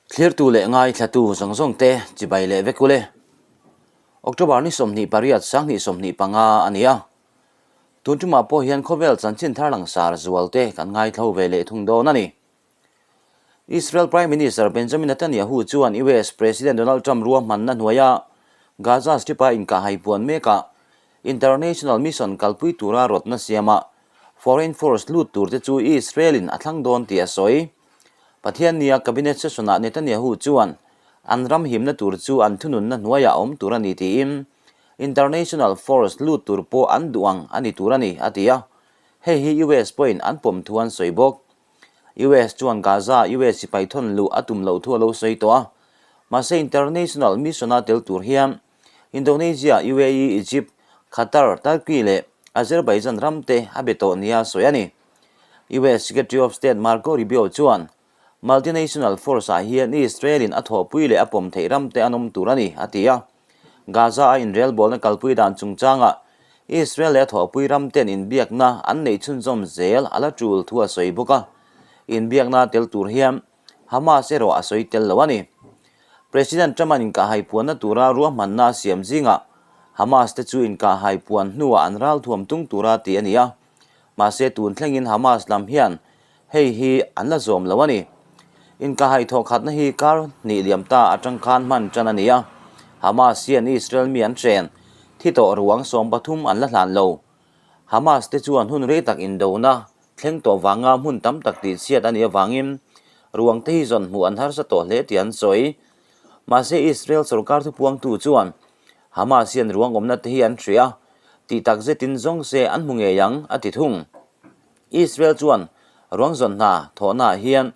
Thlirtu leh ngaithlatu zawng zawng te chibai leh vek ule. October ni 28 2025 a ni a. Tun tumah pawh hian khawvel chanchin thar langsar zual te kan ngaithlo ve leh thung dawn a ni. Israel Prime Minister Benjamin Netanyahu chuan US President Donald Trump ruahmanna hnuaia Gaza Strip-a inkahhai puan mekah International Mission kalpui tura rawtna siama foreign force lut turte chu Israel-in a thlang dawn tih a sawi. Pathiannia Cabinet session-ah Netanyahu chuan an ram himna tur chu an thununna hnuaiah a awm tur a ni tiin International force lut tur pawh an duh ang a ni tur a ni, a ti a. Hei hi US pawhin an pawm thu an sawi bawk. US chuan Gaza US sipai thawn luh a tum loh thu a lo sawi tawh a. Mahse international mission-a tel tur hian Indonesia, UAE, Egypt, Qatar, Turkey leh Azerbaijan ram te a be tawh nia sawi a ni. US Secretary of State Marco Rubio chuan multinational force-ah hian Israel-in a thawhpui leh a pawm theih ram te an awm tur a ni, a ti a. Gaza a inrelbawlna kalpui dan chungchangah Israel leh a thawhpui ram ten inbiakna an neih chhunzawm zel a la tul thu a sawi bawk a, inbiakna tel tur hian Hamas erawh a sawi tel lo a ni. President Trump-a'n inkahhai puanna tura ruahmanna a siam zingah Hamas te chu inkahhai puan hnuah an ralthuam tung tura tih a ni a, mahse tun thlengin Hamas lam hian Hei hi an la zawm lo a ni. Inkahhai thawhkhatna hi kar hnih liam ta atang khan hman tan a ni a. Hamas hian Israel mi an hren thi tawh ruang 13 an la hlan lo. Hamas te chuan hun rei tak indona thleng tawh vanga hmun tam tak tihchhiat a nih avangin ruang te hi zawn hmuh an harsa tawh hle tih an sawi. Mahse Israel sorkar thupuangtu chuan Hamas hian ruang awmna te hi an hria a, tih tak zetin zawng se an hmu ngei ang a ti thung. Israel chuan ruang zawn hna thawhnaah hian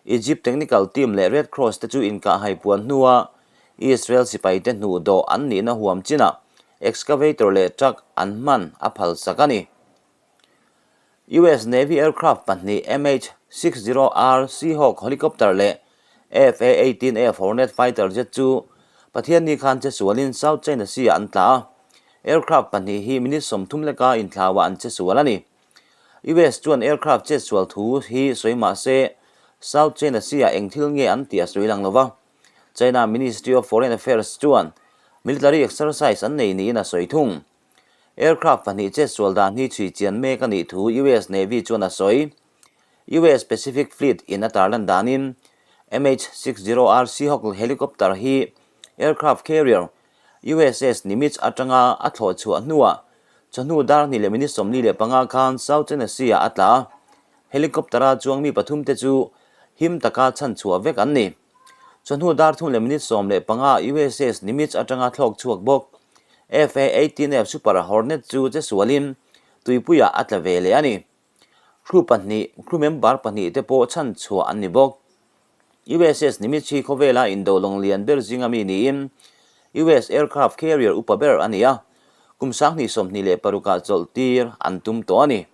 Egypt technical team leh Red Cross te chu inkahhai puan hnua Israel sipaite hnuh dawh an nihna huam chinah excavator leh truck an hman a phalsak a ni. US Navy aircraft pahnih MH-60R Seahawk helicopter leh FA-18F Hornet fighter jet chu Pathianni khan che sualin South China Sea-ah an tla a, aircraft pahnih hi minute 30 leka inthlauah an che sual a ni. US chuan aircraft chet sual thu hi sawi mah se, South China Sea-ah eng thil nge an tih a sawi lang lo va. China Ministry of Foreign Affairs chuan military exercise an nei niin a sawi thung. Aircraft pahnih chet sual dan hi chhui chian mek a nih thu US Navy chuan a sawi. US Pacific Fleet in a tarlan danin MH-60R Seahawk helicopter hi aircraft carrier USS Nimitz atanga a thlawh chhuah hnuah chawhnu dar hnih leh minute 45 khan South China Sea-ah a tla a, helicopter-a chuang mi pathum te chu him taka chhan chhuah vek an ni. Chawhnu dar thum leh minute 15 USS Nimitz atanga thlawk chhuak bawk FA-18F Super Hornet chu che sualin tuipuiah a tla ve leh a ni. Crew pahnih, crew member pahnih te pawh chhan chhuah an ni bawk. USS Nimitz hi khawvela indo lawng lian ber zinga mi niin US aircraft carrier upa ber a ni a, kum 2026ah chawlh tir an tum tawh a ni.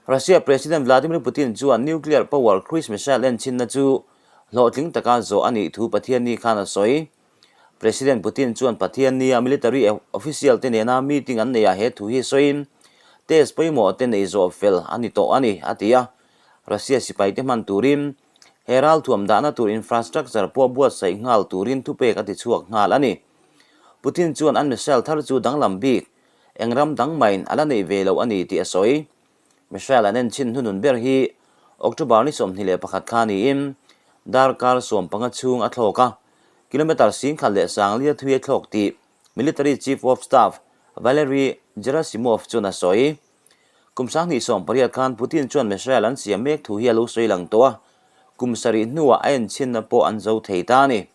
Russia President Vladimir Putin chuan nuclear power cruise missile enchinna chu hlawhtling taka zawh a nih thu Pathianni khan a sawi. President Putin chuan Pathiannia military official te nena meeting an neihah he thu hi sawiin test pawimawh te nei zawh fel a ni tawh a ni, a ti a. Russia sipaite hman turin he ralthuam dahna tur infrastructure pawh buatsaih nghal turin thupek a ti chhuak nghal a ni. Putin chuan an missile thar chu danglam bik eng ram dang maiin a la neih ve lo a ni tih a sawi. Missile an enchhin hnunun ber hi October ni 21 kha niin darkar 15 chhung a thlawk a, kilometre 10,004 thui a thlawk tih Military Chief of Staff Valery Gerasimov chuan a sawi. Kum 2018 khan Putin chuan missile an siam mek thu hi a lo sawi lang tawh a, kum sarih hnuah a enchhinna pawh an zo thei ta a ni.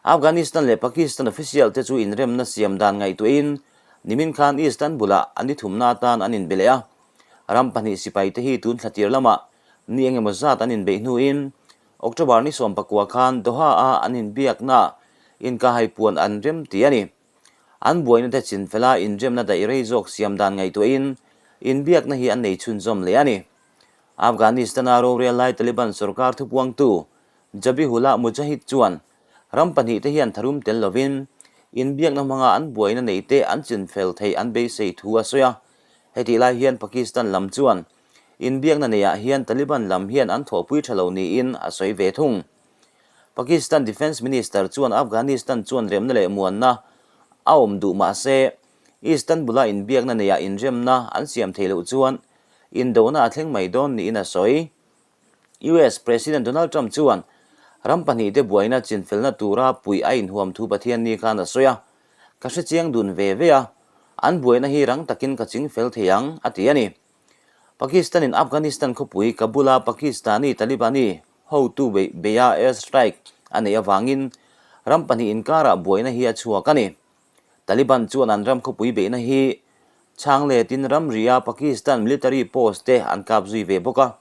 Afghanistan leh Pakistan official te chu inremna siam dan ngaihtuahin nimin khan Istanbul-ah an ni thumna atan an inbe leh a. Ram pahnih sipai te hi tun thla tir lamah ni engemaw zat an inbeih hnuin October ni 19 khan Doha-a an inbiaknaah inkahhai puan an rem ti a ni. An buaina te chinfela inremna daih rei zawk siam dan ngaihtuahin inbiakna hi an nei chhunzawm leh a ni. Afghanistan-a rorel lai Taliban sorkar thupuangtu Zabihullah Mujahid chuan ram pahnih te hian tharum tel lovin inbiakna hmanga an buaina nei te an chinfel theih an beisei thu a sawi a. Hetih lai hian Pakistan lam chuan Inbiakna neiah hian Taliban lam hian an thawhpui tha lo niin a sawi ve thung. Pakistan Defence Minister chuan Afghanistan chuan remna leh muanna a awm duh mah se, Istanbul-a inbiakna neiah inremna an siam thei loh chuan indona a thleng mai dawn niin a sawi. US President Donald Trump chuan ram pahnihte buaina chinfelna tura puih a inhuam thu Pathianni khan a sawi a, Ka hrechiang dun ve ve a, an buaina hi rang takin ka chingfel thei ang, a ti a ni. Pakistan-in Afghanistan khawpui Kabul-a Pakistani Talibani hotu beia air strike a neih avangin ram pahnih inkarah buaina hi a chhuak a ni. Taliban chuan an ram khawpui beihna hi chhang letin ramria Pakistan military post te an kap zui ve bawk a.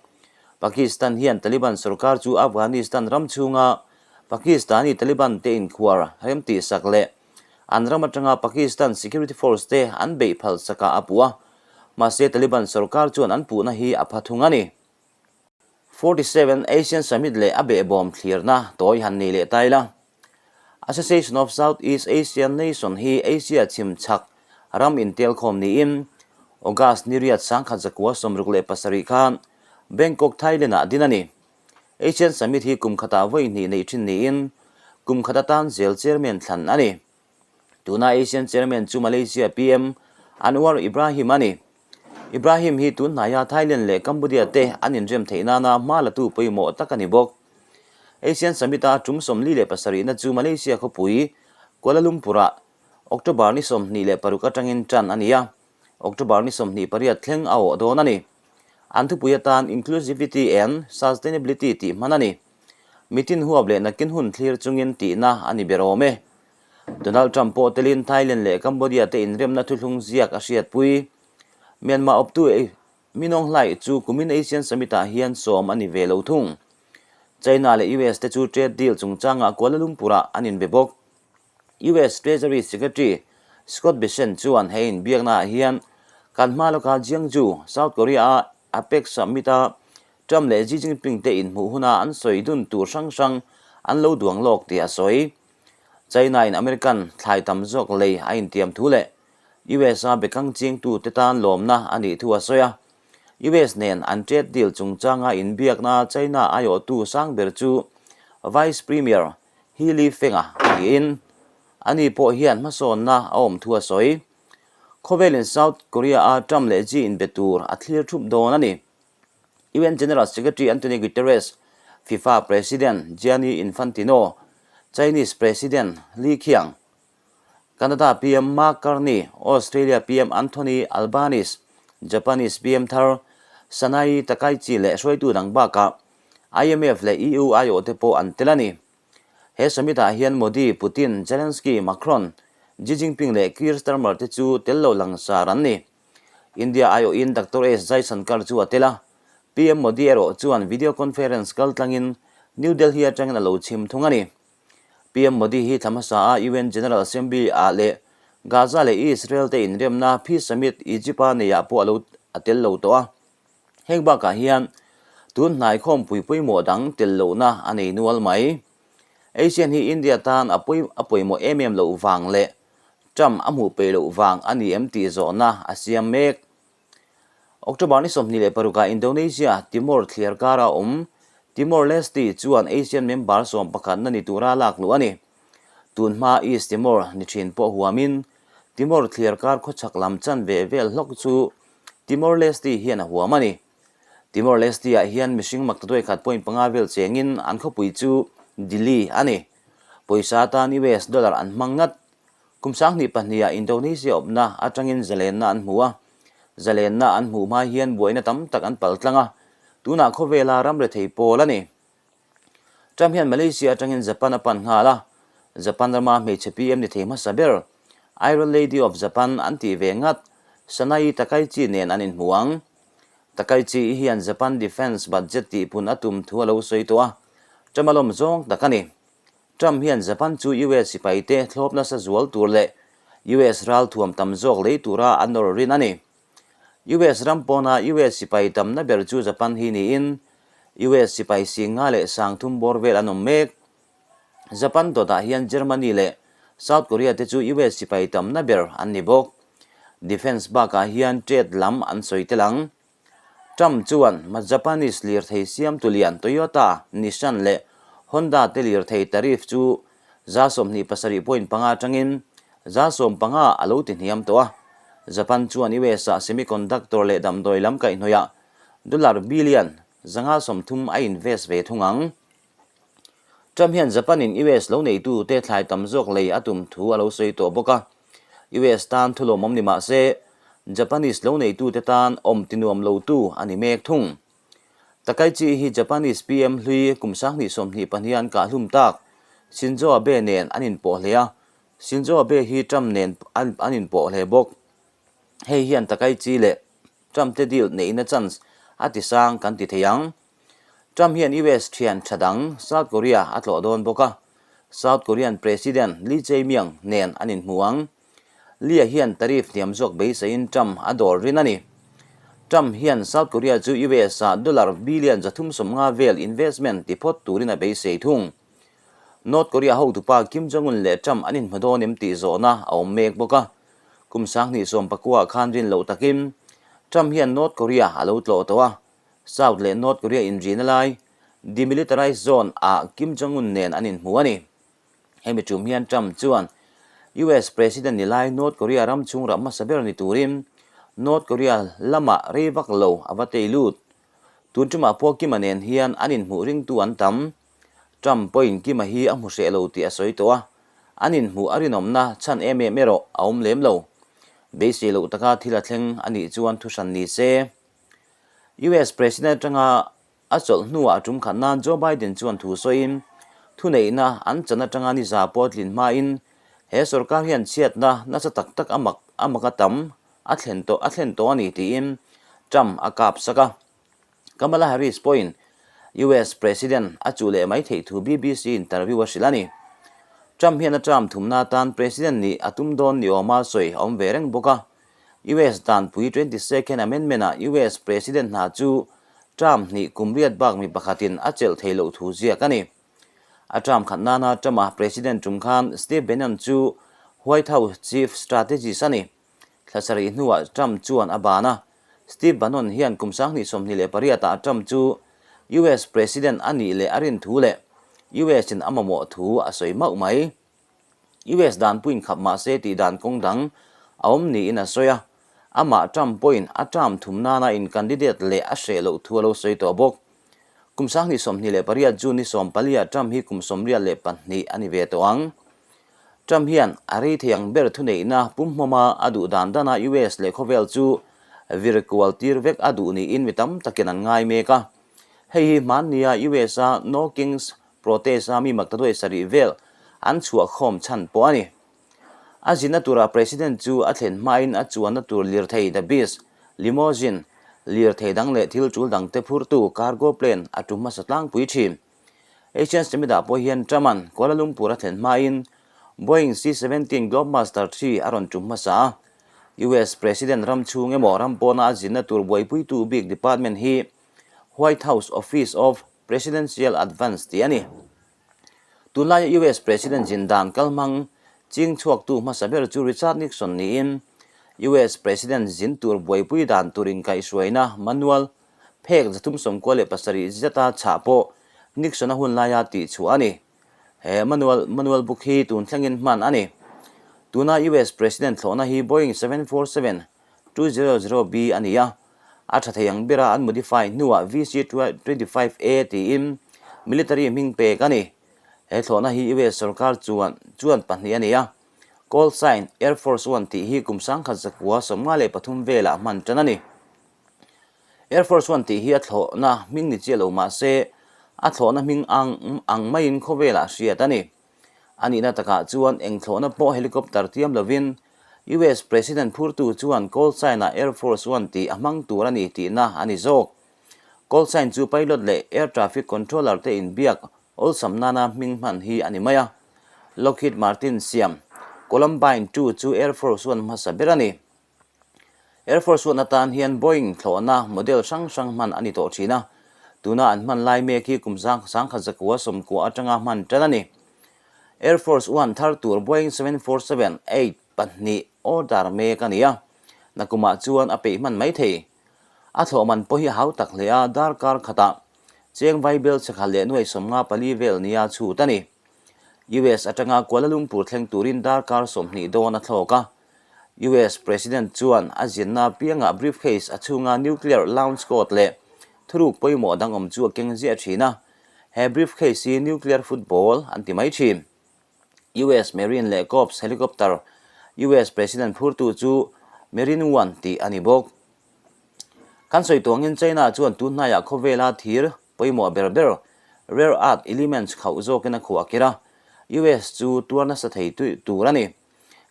Pakistan hian Taliban sorkar chu Afghanistan ram chhunga Pakistani Taliban te inkhuar remtihsak leh an ram atanga Pakistan security force te an beih phalsakah a puh a. Mahse Taliban sorkar chuan an puhna hi a pha thung a ni. 47 Asian Summit leh a behbawm thlirna tawi han nei leh ta ila. Association of South East Asian Nation hi Asia chhim chhak ram intelkhawm niin August ni riat 1967 khan Bangkok, Thailand-ah din a ni. Asian Summit hi kum khatah vawi hnih neih thin niin kum khat atan zel chairman thlan a ni. Tuna Asian chairman chu Malaysia PM Anwar Ibrahim a ni. Ibrahim hi tun hnaia Thailand leh Cambodia te an inrem theih nana hma latu pawimawh tak a ni bawk. Asian Summit-a tum 47na chu Malaysia khawpui Kuala Lumpur-ah October ni 26 atangin tan a ni a, October ni 28 thleng a awh dawn a ni. An thupui atan Inclusivity and Sustainability tih hman a ni. Mitin huap leh nakin hun thlir chungin tihna a ni ber awm e. Donald Trump pawh telin Thailand leh Cambodia te inremna thuthlung ziak a hriatpui. Myanmar awptu Min Aung Hlaing chu kumin Asian Summit ah hian sawm a ni ve lo thung. China leh US te chu trade deal chungchangah Kuala Lumpur ah an inbe bawk. US Treasury Secretary Scott Bessent chuan he inbiakna ah hian kan hma lawka Jiangju, South Korea a APEC Summit a Trump leh Xi Jinping te inhmuh huna an sawi dun tur hrang hrang an lo duang lawk tih a sawi. China in American thlai tam zawk lei a intiam thu leh US a bekang chingtute tan lawmna a nih thu a sawi a. US nen an trade deal chungchanga inbiakna China aiawhtu sang ber chu Vice Premier He Lifeng-a niin ani pawh hian hmasawnna a awm thu a sawi. Khawvelin South Korea-a Trump leh Xi inbe tur a thlir thup dawn a ni. UN General Secretary Antonio Guterres, FIFA President Gianni Infantino, Chinese President Li Qiang, Canada PM Mark Carney, Australia PM Anthony Albanese, Japanese PM thar Sanae Takaichi leh hruaitu dang bakah IMF leh EU aiawhte pawh an tel a ni. He summit-ah hian Modi, Putin, Zelensky, Macron, Xi Jinping leh Keir Starmer te chu tel lo langsar an ni. India aiawhin Doctor S Jaishankar chu a tel a, PM Modi erawh chuan video conference kaltlangin New Delhi atangin a lo chhim thung a ni. PM Modi hi thla hmasa a UN General Assembly ah leh Gaza leh Israel te inremna Peace Summit Egypt-a neiah pawh a lo a tel lo tawh a. Heng bakah hian tun hnai khawmpui pawimawh dang tel lohna a nei nual mai. Asian hi India tan a pawimawh em em loh vang leh Trump a hmuh peih loh vang a ni em tih zawhna a siam mek. October ni 26 ah Indonesia, Timor thliar kara awm Timor-Leste chuan Asian member sawm pakhatna ni tura lak luh a ni. Tun hma East Timor ni thin pawh huamin Timor thliar kar khawchhak lam chanve vel hlawk chu Timor-Leste hian a huam a ni. Timor-Leste-ah hian mihring maktaduai khat point panga vel chengin an khawpui chu Dili a ni. Pawisa atan US dollar an hmang ngat. Kum 2002 ah Indonesia awpna atangin zalenna an hmu a. Zalenna an hmuh hma hian buaina tam tak an pal tlang a, tunah khawvela ram rethei pawl a ni. Trump hian Malaysia atangin Japan a pan nghal a, Japan rama hmeichhe PM ni thei hmasa ber, Iron Lady of Japan an tih ve ngat, Sanae Takaichi nen an inhmu ang. Takaichi hian Japan defence budget tihpun a tum thu a lo sawi tawh a, Trump a lawm zawng tak a ni. Trump hian Japan chu US sipaite thlawp nasa zual tur leh US ralthuam tam zawk lei tura a nawr rin a ni. US ram pawna US sipai tamna ber chu Japan hi niin US sipai singa leh sangthum bawr vel an awm mek. Japan dawtah hian Germany leh South Korea te chu US sipai tamna ber an ni bawk. Defence bakah hian trade lam an sawi tel ang. Trump chuan Japanese lirthei siamtu lian Toyota, Nissan leh Honda te lirthei tariff chu 27.5 atangin 15% a lo ti hniam tawh a. Japan chuan US-ah semiconductor leh damdawi lam kaihhnawihah dollar billion 530 a invest ve thung ang. Trump hian Japan-in US lo neitute thlai tam zawk lei a tum thu a lo sawi tawh bawk a. US tan thu lawmawm ni mah se, Japanese lo neitute tan awm ti nuam lotu a ni mek thung. Takaichi hi Japanese PM hlui kum 2022 an kahhlum tak Shinzo Abe nen an inpawh hle a, Shinzo Abe hi Trump nen an inpawh hle bawk. Hei hian Takaichi leh Trump te deal neihna chance a ti sang kan ti thei ang. Trump hian US thian tha dang South Korea a tlawh dawn bawk a, South Korean President Lee Jae-myung nen an inhmu ang. Lee-a hian tariff hniam zawk beiseiin Trump a dawr rin a ni. Trump hian South Korea chu US-ah dollar billion 350 vel investment ti phawt turin a beisei thung. North Korea hotupa Kim Jong-un leh Trump an inhmu dawn em tih zawhna a awm mek bawk a. Kum 2019 khan rin loh takin Trump hian North Korea a lo tlawh tawh a, South leh North Korea inrina lai Demilitarized Zone ah Kim Jong-un nen an inhmu a ni. Hemi tum hian Trump chuan US President ni lai North Korea ram chhung rah hmasa ber ni turin North Korea lamah rei vak lo a va tei lut. Tun tumah pawh Kim-a nen hian an inhmuh ringtu an tam. Trump pawhin Kim-a hi a hmu hreh lo tih a sawi tawh a, an inhmuh a rinawmna chhan em em erawh a awm lem lo. Beisei loh taka thil a thleng a nih chuan thuhran ni se. US President atanga a chawlh hnuah a tum khat nan Joe Biden chuan thu sawiin, thuneihna an chan atanga ni za pawh a tlin hmain he sorkar hian chhiatna nasa tak tak a mak a mak a tam a thlen tawh a thlen tawh a ni tiin Trump a kap sak a. Kamala Harris pawhin US President a chuh leh mai theih thu BBC interview a hrilh a ni. Trump hian a term thumna atan President nih a tum dawn ni awma sawi a awm ve reng bawk a. US danpui 22nd Amendment-ah US President hna chu term hnih kum riat bak mi pakhatin a chelh theih loh thu ziak a ni. A term khat nana Trump-a President tum khan Steve Bannon chu White House Chief Strategist a ni. Thla sarih hnuah Trump chuan a ban a, Steve Bannon hian kum 2028-ah Trump chu US President a nih leh a rin thu leh US-in a mamawh thu a sawi mauh mai. US danpuiin khap mah se tih dan kawng dang a awm niin a sawi a, amah Trump pawhin a term thum nana in candidate leh a hreh loh thu a lo sawi tawh bawk. Kum 2028 June ni 14-ah Trump hi kum 92 a ni ve tawh ang. Trump hian a rei thei ang ber thuneihna pumhmawma a duh dan dana US leh khawvel chu vir kual tir vek a duh niin mi tam takin an ngai mek a. Hei hi hmannia US-a No Kings Protest-a mi maktaduai sarih vel an chhuah khawm chhan pawh a ni. A zinna turah President chu a thlen hmain a chuanna tur lirthei The Beast, limousine, lirthei dang leh thil tul dangte phurtu cargo plane a tum hmasa tlangpui thin. Asian Summit-ah pawh hian Trump-a'n Kuala Lumpur a thlen hmain Boeing C-17 Globemaster ii a rawn tum hmasa a. US President ram chhung emaw ram pawna a zinna tur buaipuitu bik department hi White House Office of Presidential Advance tih a ni. Tunlaia US President zin dan kalhmang ching chhuaktu hmasa ber chu Richard Nixon niin US President zin tur buaipui dan tur inkaihhruaina manual phek 397 zeta chhah pawh Nixon-a hun laia tihchhuah a ni. He manual manual book hi tun thlengin hman a ni. Tuna US President thlawhna hi Boeing 747 200B a ni a, a tha thei ang bera an modify hnuah VC-25A tiin military hming pek a ni. He thlawhna hi US sorkar chuan chuan pahnih a ni a, call sign Air Force One tih hi kum 1953 velah hman tan a ni. Air Force One tih hi a thlawhna hming ni chiah lo mah se, a thlawhna hming ang ang maiin khawvelah hriat a ni. A nihna takah chuan eng thlawhna pawh helicopter tiam lovin US President phurtu chuan call sign-ah Air Force One tih a hmang tur a ni tihna a ni zawk. Call sign chu pilot leh air traffic controller te inbiak awlsam nana hming hman hi a ni mai a. Lockheed Martin siam Columbine 2 chu Air Force One hmasa ber a ni. Air Force One atan hian Boeing thlawhna model hrang hrang hman a ni tawh thin a, tuna an hman lai mek hi kum 1990 atanga hman tan a ni. Air Force One thar tur Boeing 747-8 pahnih order mek a ni a, nakumah chuan a peih hman mai thei. A thlawh man pawh hi a hau tak hle a, darkar khatah cheng vaibel chhekhat leh nuai 54 vel nia chhut a ni. US atanga Kuala Lumpur thleng turin darkar 20 dawn a thlawk a. US President chuan a zinna apiangah briefcase a chhunga nuclear launch code leh thuruk pawimawh dang awm chu a keng ziah thin a. He briefcase hi nuclear football an ti mai thin. US Marine leh Corps helicopter US President phurtu chu Marine One tih a ni bawk. Kan sawi tuangin China chuan tun hnaiah khawvela thir pawimawh ber ber rare earth elements khauh zawkin a khuah kir a, US chu tuar nasa thei tur a ni.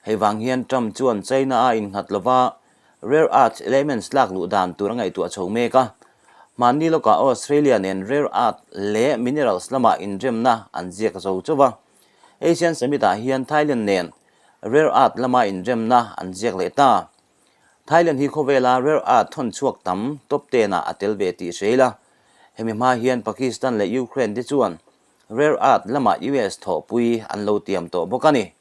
Hei vang hian Trump chuan China a innghat lova rare earth elements lak luh dan tur a ngaihtuah chho mek a. Hmanni lawkah Australia nen rare earth leh minerals lamah inremna an ziak zo chauh a. Asian Summit ah hian Thailand nen rare earth lama inremna an ziak leh ta. Thailand hi khawvela rare earth thawn chhuak tam top ten ah a tel ve tih hre ila. Hemi hma hian Pakistan leh Ukraine te chuan rare earth lamah US thawhpui an lo tiam tawh bawk a ni.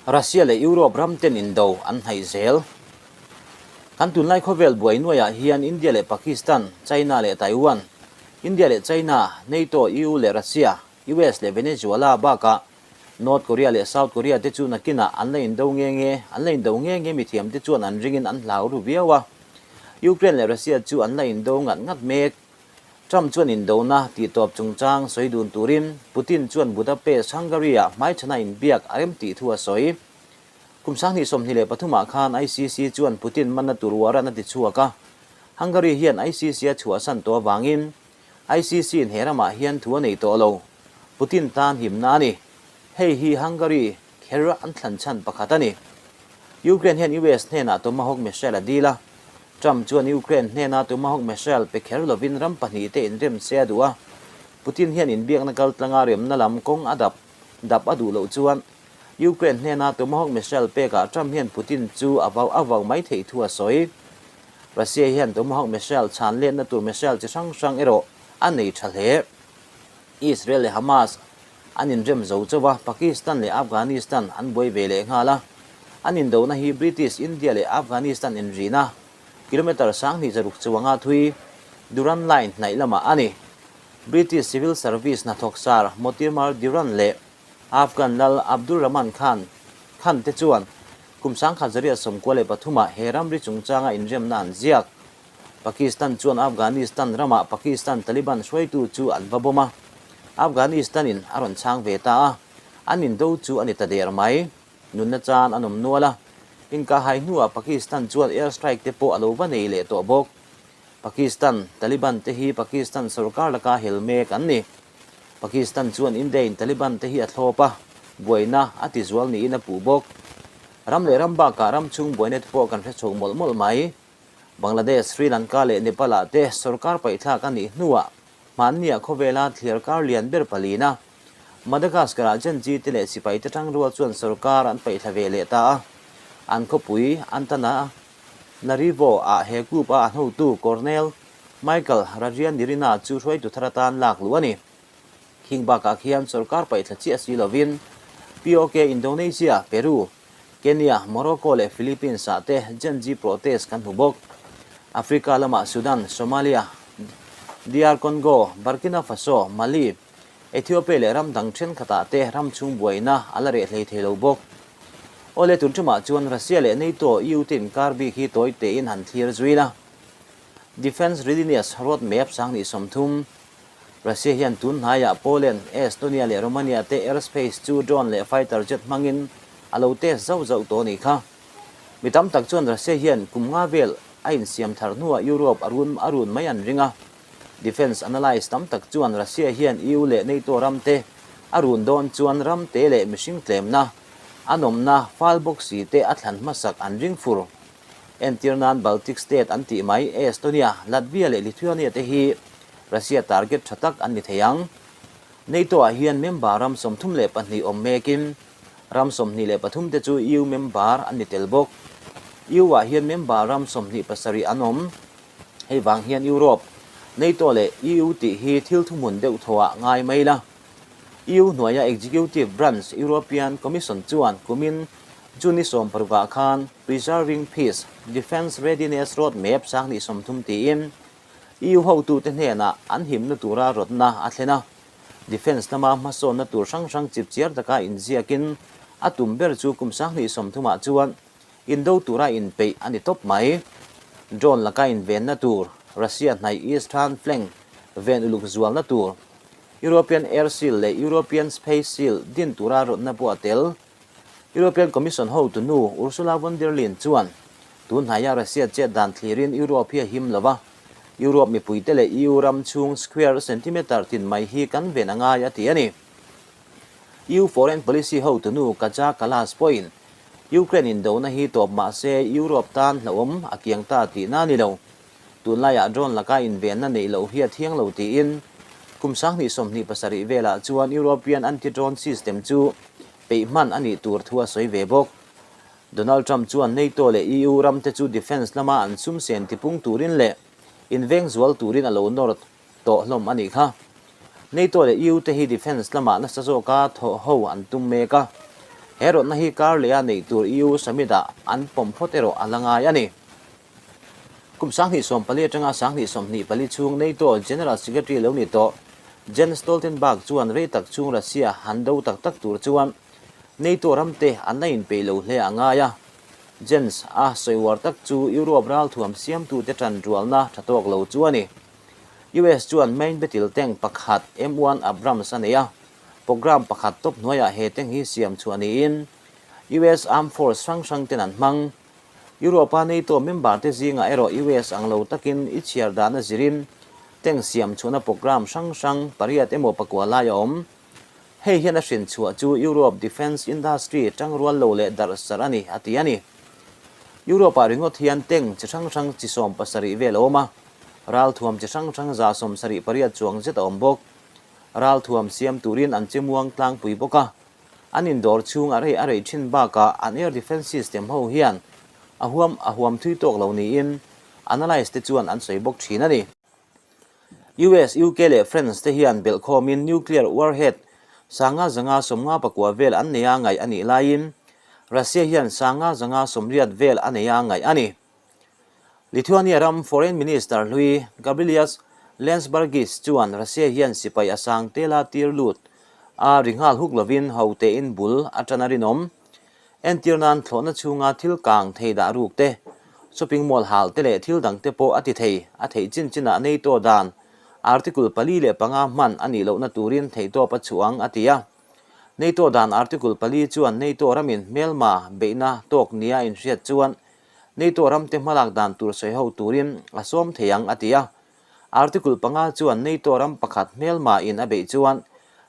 Russia leh Europe ram ten indo an hnaih zel. Kan tunlai khawvel buai nuaiah hian India leh Pakistan, China leh Taiwan, India leh China, NATO, EU leh Russia, US leh Venezuela bakah North Korea leh South Korea te chu nakinah an la indo nge nge, an la indo nge nge mithiam te chuan an ringin an hlau ru viau a. Ukraine leh Russia chu an la indo ngat ngat mek. Trump chuan indona tihtawp chungchang sawi dun turin Putin chuan Budapest, Hungary-ah hmaichhana inbiak a rem tih thu a sawi. Kum 2023 ah khan ICC chuan Putin manna tur warrant a ti chhuak a, Hungary hian ICC a chhuahsan tawh avangin ICC-in he ramah hian thu a nei tawh lo. Putin tan himna a ni. Hei hi Hungary kher an thlan chhan pakhat a ni. Ukraine hian US hnenah Tomahawk missile a dil a, Trump chuan Ukraine hnena Tomahawk missile pe kher lovin ram pahnihte inrem se a duh a, Putin hian inbiakna kaltlanga remna lam kawng a dap dap a duh loh chuan Ukraine hnena Tomahawk missile pekah Trump hian Putin chu a vau a vau mai theih thu a sawi. Russia hian Tomahawk missile chhan letna tur missile chi hrang hrang erawh a nei tha hle. Israel leh Hamas an inrem zo chauh a, Pakistan leh Afghanistan an buai ve leh nghal a. An indona hi British India leh Afghanistan inrina kilometre 2600 chuanga thui Durand Line hnaih lamah a ni. British Civil Service hnathawk Sir Mortimer Durand leh Afghan lal Abdul Rahman Khan Khan te chuan kum 1993 ah he ramri chungchanga inremna an ziak. Pakistan chuan Afghanistan ramah Pakistan Taliban hruaitu chu an va bawm a, Afghanistan-in a rawn chhang ve ta a, an indo chu a ni ta der mai. Nunna chan an awm nual a, inkahhai hnuah Pakistan chuan air strike te pawh a lo va nei leh tawh bawk. Pakistan Taliban te hi Pakistan sorkar laka hel mek an ni. Pakistan chuan India-in Taliban te hi a thlawp a, buaina a tizual niin a puh bawk. Ram leh ram bakah ram chhung buaina te pawh kan hre chho mawlh mawlh mai. Bangladesh, Sri Lanka leh Nepal-ah te sorkar paihthlak a nih hnuah hmannia khawvela thliar kar lian ber palina Madagascar-ah Gen-Z te leh sipai te tangrual chuan sorkar an paihthla ve leh ta a. An khawpui Antananarivo-ah he group-a a hotu Colonel Michael Randrianirina chu hruaitu thar atan lak luh a ni. Khing bakah khian sorkar paihthla chiah si lovin POK Indonesia, Peru, Kenya, Morocco leh Philippines ah te Gen-Z protest kan hmu bawk. Africa lamah Sudan, Somalia, DR Congo, Burkina Faso, Mali, Ethiopia leh ram dang thenkhatah te ram chhung buaina a la reh hlei thei lo bawk. Awle tun tumah chuan Russia leh NATO, EU te inkar bik hi tawi tein han thlir zui la. Defence Readiness Road Map 2030 Russia hian tun hnaiah Poland, Estonia leh Romania te airspace chu drone leh fighter jet hmangin a lo test zauh zauh tawh a nih kha. Mi tam tak chuan Russia hian kum nga vel a insiam thar hnuah Europe a run a run mai an ring a. Defence analyst tam tak chuan Russia hian EU leh NATO ram te a run dawn chuan ram te leh mihring tlemna, a nawmna, fal bawk si te a thlan hmasak an ring fur. Entir nan Baltic state an tih mai Estonia, Latvia leh Lithuania te hi Russia target tha tak an ni thei ang. NATO ah hian member ram 32 awm mekin ram 23 te chu EU member an ni tel bawk. EU ah hian member ram 27 an awm. Hei vang hian Europe, NATO leh EU tih hi thil thuhmun deuh thawhah ngai mai la. EU hnuaia executive branch European Commission chuan kumin. June ni 16 ah khan Preserving Peace, Defence Readiness Road Map 2030 tiin EU hotute hnenah an himna tura rawtna a thlen a. Defence lama hmasawnna tur hrang hrang chipchiar taka inziakin a tum ber chu kum 2030 ah chuan indo tura inpeih a ni tawp mai. Drone laka invenna tur, Russia hnaih Eastern Flank ven uluk zualna tur, European Air Shield leh European Space Shield din tura rawtna pawh a tel. European Commission hotu nu Ursula von der Leyen chuan tun hnaia Russia chet dan thlirin Europe hi a him lo va, Europe mipuite leh EU ram chhung square centimetre tin mai hi kan ven a ngai a ti a ni. EU Foreign Policy hotu nu Kaja Kallas pawhin Ukraine indona hi tawp mah se Europe tan hlauhawm a kiang ta tihna a ni lo. Tunlaiah drone laka invenna neih loh hi a thiang lo tiin kum 2027 velah chuan European anti-drone system chu peih hman a nih tur thu a sawi ve bawk. Donald Trump chuan NATO leh EU ramte chu defence lama an sum sen tipung turin leh inveng zual turin a lo nawr tawh hlawm a nih kha. NATO leh EU te hi defence lamah nasa zawka thawh ho an tum mek a, he rawtna hi kar leha neih tur EU summit-ah an pawm phawt erawh a la ngai a ni. Kum 2014 atanga 2024 chhung NATO General Secretary lo ni tawh Jens Stoltenberg chuan rei tak chhung Russia han do tak tak tur chuan NATO ramte an la inpeih lo hle a ngai a. Jens a sawiuar tak chu Europe ralthuam siamtute tanrualna tha tawk lo chu a ni. US chuan main battle tank pakhat M1 Abrams a nei a, program pakhat tawp hnuaiah he tank hi siam chhuah niin US Armed Force hrang hrang ten an hmang. Europe-a NATO member te zingah erawh US ang lo takin i chhiar dahna zirin tank siam chhuahna program hrang hrang pariat emaw pakua lai a awm. Hei hian a hrin chhuah chu Europe defence industry tangrual lo leh darh sarh a ni, a ti a ni. Europe-ah ringawt hian tank chi hrang hrang chi 70 vel a awm a, ralthuam chi hrang hrang 178 chuang zet a awm bawk. Ralthuam siam turin an che muang tlangpui bawk a, An indawr chhung a rei a rei thin bakah an air defence system ho hian a huam a huam thui tawk lo niin analyst te chuan an sawi bawk thin a ni. US, UK leh France te hian belhkhawmin nuclear warhead 5594 vel an nei a ngaih a nih laiin Russia hian 5580 vel a nei a ngaih a ni. Lithuania ram Foreign Minister hlui Gabrielius Landsbergis chuan Russia hian sipai a sang tela tir lut a ri nghal huk lovin ho tein bul a tan a rinawm. Entir nan thlawhna chhunga thil kang thei dah ruk te, shopping mall hal te leh thil dang te pawh a ti thei a theih chin chinah NATO dan Article 4 5 hman a nih lohna turin theihtawp a chhuah ang a ti a. NATO dan Article pali chuan NATO ramin hmelma beihna tawk nia inhriat chuan NATO ramte hmalak dan tur sawi ho turin a sawm thei ang a ti a. Article panga chuan NATO ram pakhat hmelma in a beih chuan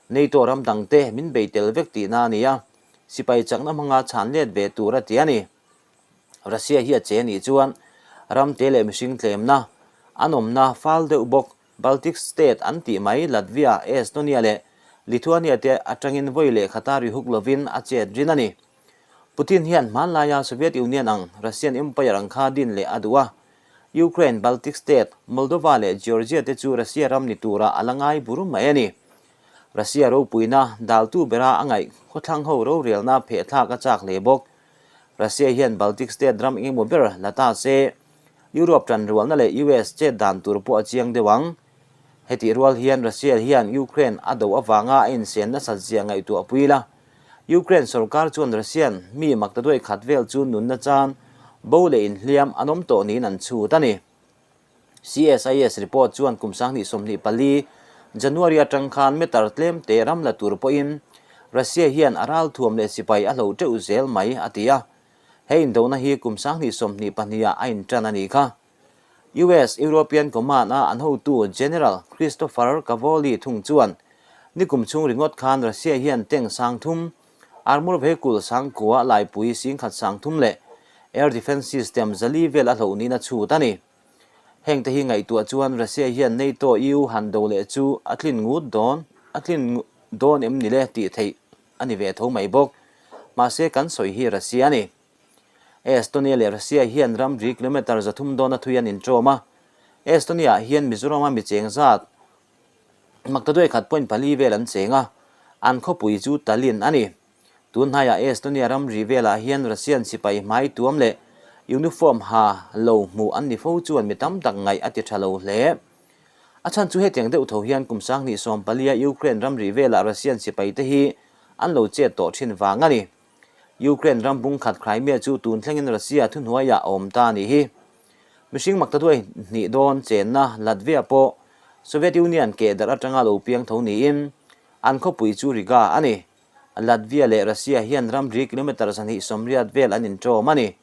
NATO ram dangte min bei tel vek tihna a ni a, sipai chakna hmanga chhan let ve tur a ti a ni. Russia hi a che nih chuan ramte leh mihring tlemna an awmna fal deuh bawk. Baltic State an tih mai Latvia, Estonia leh Lithuania te atangin vawi leh khata ri huk lovin a chet rin a ni. Putin hian hmanlaia Soviet Union ang Russian Empire ang kha din leh a duh a. Ukraine, Baltic State, Moldova leh Georgia te chu Russia ram ni turah a la ngai bur mai a ni. Russia ropuina daltu bera a ngaih khawthlang ho rorelna phehthlak a chak hle bawk. Russia hian Baltic State ram engemaw ber la ta se, Europe tanrualna leh US chet dan tur pawh a chiang deuh ang. Hetih rual hian Russia hian Ukraine a do avanga a insen nasat zia ngaihtuah pui la. Ukraine sorkar chuan Russian mi maktaduai khat vel chu nunna chan bo leh inhliam an awm tawh niin an chhut a ni. CSIS report chuan kum 2024 January atang khan meter tlem te ram la tur pawhin Russia hian a ralthuam leh sipai a hloh teuh zel mai a ti a. He indona hi kum 2022 ah a intan a nih kha. US European Command a an hotu General Christopher Cavoli thung chuan nikum chhung ringawt khan Russia hian tank 3000, armour vehicle 9,000 laipui 130,000 leh air defence system 400 vel a hloh niin a chhut a ni. Hengte hi ngaihtuah chuan Russia hian NATO EU han do leh chu a tlin ngut dawn a tlin dawn em ni le tih theih a ni ve tho mai bawk. Mahse kan sawi hi Russia a ni. Estonia leh Russia hian ramri kilometre 300 dawna thui an inṭawm a. Estonia-ah hian Mizorama mi cheng zat maktaduai khat point pali vel an cheng a, an khawpui chu Tallinn a ni. Tun hnaiah Estonia ramri velah hian Russian sipai hmai tuam leh uniform ha lo hmuh an ni fo chuan mi tam tak ngaih a ti tha lo hle. A chhan chu hetiang deuh tho hian kum 2014 Ukraine ramri velah Russian sipai te hi an lo chet tawh thin vang a ni. Ukraine ram bung khat Crimea chu tun thlengin Russia thuhnuaiah a awm ta a nih hi. Mihring maktaduai hnih dawn chenna Latvia pawh Soviet Union keh darh atanga lo piang tho niin an khawpui chu Riga a ni. Latvia leh Russia hian ramri kilometre 280 vel an inṭawm a ni.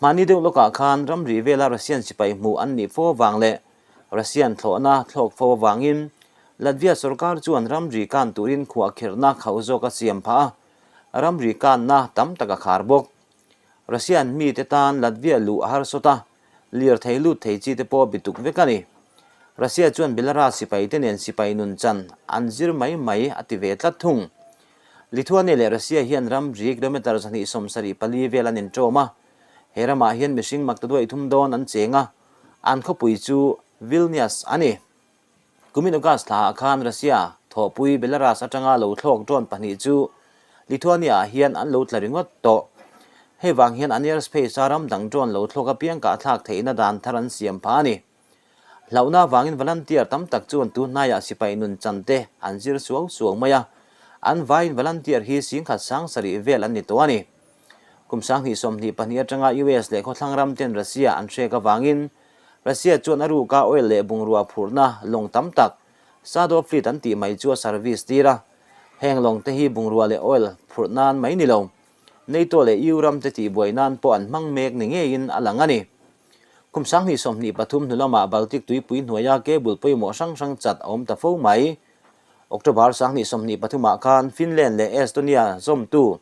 Hmani deuh lawkah khan ramri vela Russian sipai hmuh an nih fo avang leh Russian thlawhna thlawk fo avangin Latvia sorkar chuan ramri kan turin khuahkhirhna khauh zawk a siam phah a, ramri kanna tam tak a khar bawk. Russian mite tan Latvia luh a harsawt a, lirthei lut thei chi te pawh bituk vek a ni. Russia chuan Belarus sipaite nen sipai nun chan an zir mai mai a ti ve tlat thung. Lithuania leh Russia hian ramri kilometre 274 vel an inṭawm a, he ramah hian mihring maktaduaih thum dawn an cheng a, an khawpui chu Vilnius a ni. Kumin August thlaah khan Russia thawhpui Belarus atanga lo thlawk drone pahnih chu Lithuania-ah hian an lo tla ringawt tawh. Hei vang hian an airspace-a ram dang drone lo thlawk apiang kahthlak theihna dan thar an siam phah a ni. Hlauhna avangin volunteer tam tak chuan tun hnaiah sipai nun chan te an zir suau suau mai a, an vaiin volunteer hi 10,700 vel an ni tawh a ni. Kum 2022 atanga US leh khawthlang ram ten Russia an hrek avangin Russia chuan a ruka oil leh bungrua phurhna lawng tam tak Shadow Fleet an tih mai chu a service tir a. Heng lawng te hi bungrua leh oil phurh nan mai ni lo, NATO leh EU ram te tihbuai nan pawh an hmang mek ni ngeiin a lang a ni. Kum 2023 hnu lamah Baltic tuipui hnuaia cable pawimawh hrang hrang chat a awm ta fo mai. October 2023 ah khan Finland leh Estonia zawmtu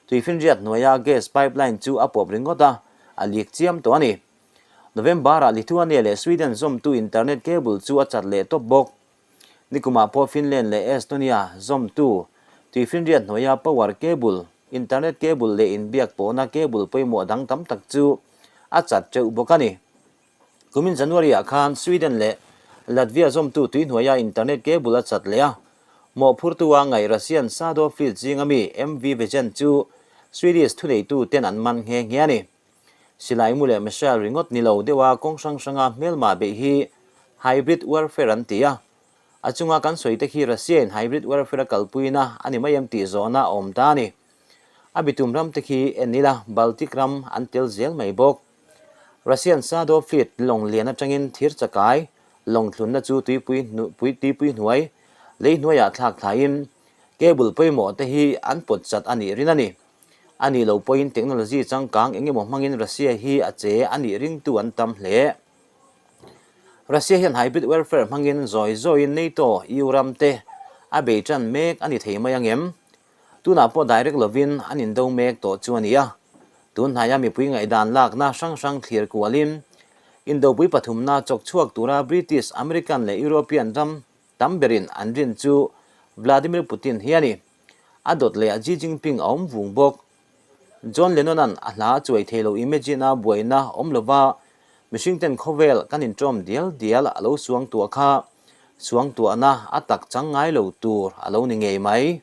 tuifinriat hnuaia gas pipeline chu a pawp ringawt a, a leak chiam tawh a ni. November-ah Lithuania leh Sweden zawmtu internet cable chu a chat leh tawp bawk. Nikumah pawh Finland leh Estonia zawmtu tuifinriat hnuaia power cable, internet cable leh inbiak pawhna cable pawimawh dang tam tak chu a chat teuh bawk a ni. Kumin January-ah khan Sweden leh Latvia zawmtu tuihnuaia internet cable a chat leh a, mawhphurtu-a ngaih Russian Shadow Fleet zinga mi MV Vejen chu Swedish thuneitu ten an man nghe nghe a ni. Silai mu leh missile ringawt ni lo deuha kawng hrang hranga hmelma beih hi hybrid warfare an ti a. A chunga kan sawi te khi Russia-in hybrid warfare a kalpuina a ni mai em tih zawhna a awm ta a ni. A bitum ram te khi en ila Baltic ram an tel zel mai bawk. Russian Shadow Fleet lawng lian atangin thir chakai lawng thlunna chu tuipui tuipui hnuai lei hnuaiah thlak thlaiin cable pawimawh te hi an pawt chat a nih rin a ni. A nih loh pawhin technology changkang eng emaw hmangin Russia hi a che a nih ringtu an tam hle. Russia hian hybrid warfare hmangin zawi zawiin NATO, EU ram te a bei tan mek a ni thei mai angem? Tunah pawh direct lovin an indo mek tawh chu a ni a. Tun hnaia mipui ngaihdan lakna hrang hrang thlir kualin indopui pathumna chawk chhuak tura British, American leh European ram tam berin an rin chu Vladimir Putin hi a ni. A dawt leh a Xi Jinping a awm vung bawk. John Lennon-a'n a hla a chuai thei lo Imagine a buaina awm lova mihring ten khawvel kan inṭawm dial dial a lo suangtuah kha suangtuahna a tak chang ngai lo tur a lo ni ngei mai.